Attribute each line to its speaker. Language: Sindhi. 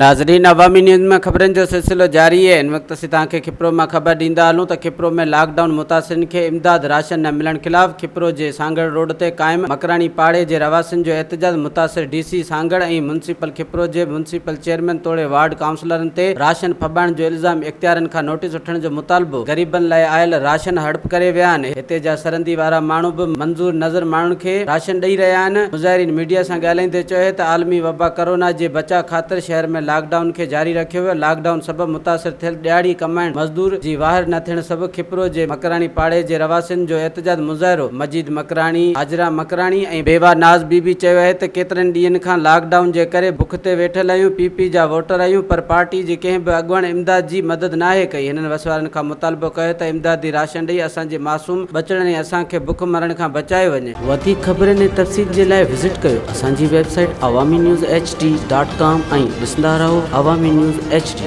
Speaker 1: ناظرين عوامي نيوز ۾ خبرن جو سلسلو جاري آهي هن وقت اسين توهان کي کپرو مان خبر ڏيندا هلون ته کپرو ۾ لاڪ ڊائون متاثرين کي امداد راشن نه ملڻ خلاف کپرو جي سانگهڙ روڊ تي قائم مڪراڻي پاڙي جي رهواسين جو احتجاج متاثر D C Sanghar ۽ municipal Khipro جي ميونسپل چيئرمين توڙي وارڊ ڪائونسلرن تي راشن ڦٻائڻ جو الزام اختيارين کان نوٽيس وٺڻ جو مطالبو غريبن لاء آيل راشن هڙپ ڪري ويا آهن هتي جا سرندي وارا ماڻهو به منظور نظر ماڻهن کي راشن ڏئي رهيا آهن مظاهرين ميڊيا سان ڳالهائيندي چيو ته عالمي وبا ڪرونا جي بچاء خاطر شهر ۾ لاڪ ڊائون کي جاري رکيو ويو، لاڪ ڊائون سبب متاثر ٿيل ڏهاڙي ڪمائڻ مزدور جي واهر نه ٿيڻ سبب کپرو جي مڪراڻي پاڙي جي رهواسين جو احتجاج مظاهرو مجيد مڪراڻي، حاجره مڪراڻي ۽ بيوا ناز بي بي چيو آهي ته ڪيترن ڏينهن کان لاڪ ڊائون جي ڪري بک تي ويٺل آهيون، پي پي جا ووٽر آهيون پر پارٽي جي ڪنهن به اڳواڻ امداد جي مدد ناهي ڪئي، هنن وسوارن کان مطالبو ڪيو ته امدادي راشن ڏئي اسان جي معصوم ٻچڙن ۽ اسان کي بک مرڻ کان بچايو وڃي. وڌيڪ خبرن ۽ تفصيل جي لاء وزٽ ڪيو اسان جي website Awami news H D dot com ۽ ڏسندا رهو عوامي نيوز ايڇ ڊي.